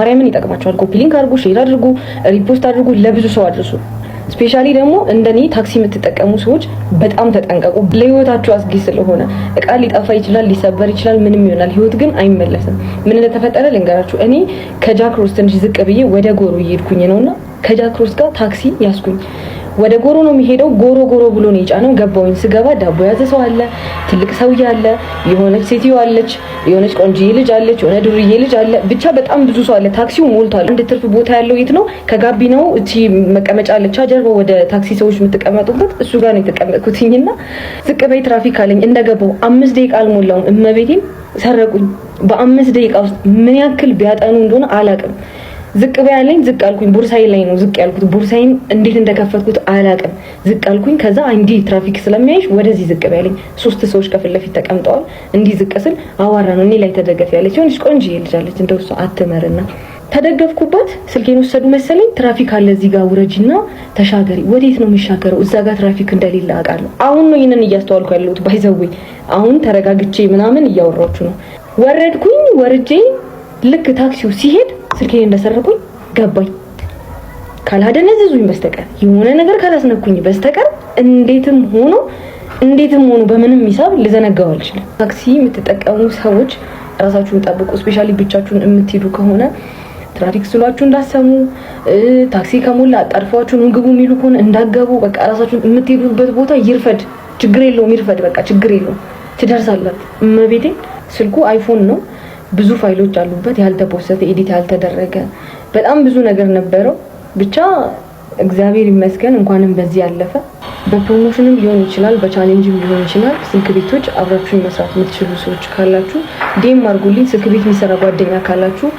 ማርያምን ይጠቅማችኋል። Copy link አድርጉ፣ share አድርጉ፣ repost አድርጉ፣ ለብዙ ሰው አድርሱ። Especially ደግሞ እንደኔ ታክሲ የምትጠቀሙ ሰዎች በጣም ተጠንቀቁ። ለህይወታችሁ አስጊ ስለሆነ እቃ ሊጠፋ ይችላል፣ ሊሰበር ይችላል፣ ምንም ይሆናል። ህይወት ግን አይመለስም። ምን እንደተፈጠረ ልንገራችሁ። እኔ ከጃክሮስ ትንሽ ዝቅ ብዬ ወደ ጎሮ እየሄድኩኝ ነውና ከጃክሮስ ጋር ታክሲ ያዝኩኝ። ወደ ጎሮ ነው የሚሄደው። ጎሮ ጎሮ ብሎ ነው የጫነው። ገባሁኝ። ስገባ ዳቦ ያዘ ሰው አለ፣ ትልቅ ሰውዬ አለ፣ የሆነች ሴትዮ አለች፣ የሆነች ቆንጆዬ ልጅ አለች፣ የሆነ ዱርዬ ልጅ አለ። ብቻ በጣም ብዙ ሰው አለ። ታክሲው ሞልቷል። አንድ ትርፍ ቦታ ያለው የት ነው? ከጋቢናው እቺ መቀመጫ አለች ጀርባ ወደ ታክሲ ሰዎች የምትቀመጡበት፣ እሱ ጋር ነው የተቀመጥኩትኝና ዝቅ በይ ትራፊክ አለኝ። እንደገባው 5 ደቂቃ አልሞላውም፣ እመቤቴን ሰረቁኝ። በ5 ደቂቃ ውስጥ ምን ያክል ቢያጠኑ እንደሆነ አላቅም። ዝቅ በይ አለኝ። ዝቅ አልኩኝ። ቦርሳዬ ላይ ነው ዝቅ ያልኩት። ቦርሳዬን እንዴት እንደከፈትኩት አላቅም። ዝቅ አልኩኝ። ከዛ እንዲህ ትራፊክ ስለሚያይሽ ወደዚህ ዝቅ በይ አለኝ። ሶስት ሰዎች ከፊት ለፊት ተቀምጠዋል። እንዲህ ዝቅ ስል አዋራ ነው። እኔ ላይ ተደገፍ ያለች የሆነች ቆንጆ ልጅ አለች። እንደው እሷ አትመርና ተደገፍኩባት። ስልኬን ወሰዱ መሰለኝ። ትራፊክ አለ እዚህ ጋር ውረጂና ተሻገሪ። ወዴት ነው የሚሻገረው? እዛ ጋር ትራፊክ እንደሌለ አውቃለሁ። አሁን ነው ይህንን እያስተዋልኩ ያለሁት። By the way አሁን ተረጋግቼ ምናምን እያወራችሁ ነው። ወረድኩኝ። ወርጄ ልክ ታክሲው ሲሄድ ስልኬን እንደሰረቁኝ ገባኝ። ካላደነዘዙኝ በስተቀር፣ የሆነ ነገር ካላስነኩኝ በስተቀር እንዴትም ሆኖ እንዴትም ሆኖ በምንም ሂሳብ ልዘነጋው አልችልም። ታክሲ የምትጠቀሙ ሰዎች ራሳችሁን ጠብቁ። Especially ብቻችሁን የምትሄዱ ከሆነ ትራፊክ ስሏችሁ እንዳሰሙ፣ ታክሲ ከሞላ አጣድፏችሁን ግቡ የሚሉ ከሆነ እንዳገቡ። በቃ ራሳችሁን የምትሄዱበት ቦታ ይርፈድ፣ ችግር የለውም ይርፈድ፣ በቃ ችግር የለውም፣ ትደርሳላችሁ። እመቤቴ ስልኩ iPhone ነው። ብዙ ፋይሎች አሉበት፣ ያልተፖሰተ፣ edit ያልተደረገ በጣም ብዙ ነገር ነበረው። ብቻ እግዚአብሔር ይመስገን እንኳንም በዚህ ያለፈ። በ promotion ም ሊሆን ይችላል፣ በ challenge ም ሊሆን ይችላል። ስልክ ቤቶች አብራችሁን መስራት የምትችሉ ሰዎች ካላችሁ DM አድርጉልኝ። ስልክ ቤት የሚሰራ ጓደኛ ካላችሁ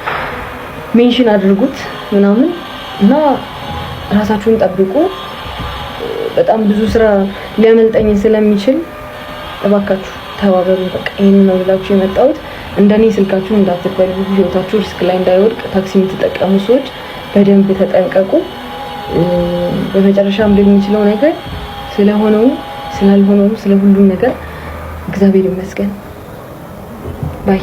mention አድርጉት ምናምን እና ራሳችሁን ጠብቁ። በጣም ብዙ ስራ ሊያመልጠኝ ስለሚችል እባካችሁ ተባበሩ። በቃ ይህን ነው ብላችሁ የመጣሁት። እንደኔ ስልካችሁን እንዳትበሉ፣ ህይወታችሁ risk ላይ እንዳይወድቅ ታክሲ የምትጠቀሙ ሰዎች በደንብ ተጠንቀቁ። በመጨረሻም ልል የምችለው ነገር ስለሆነውም ስላልሆነውም ስለ ሁሉም ነገር እግዚአብሔር ይመስገን። Bye.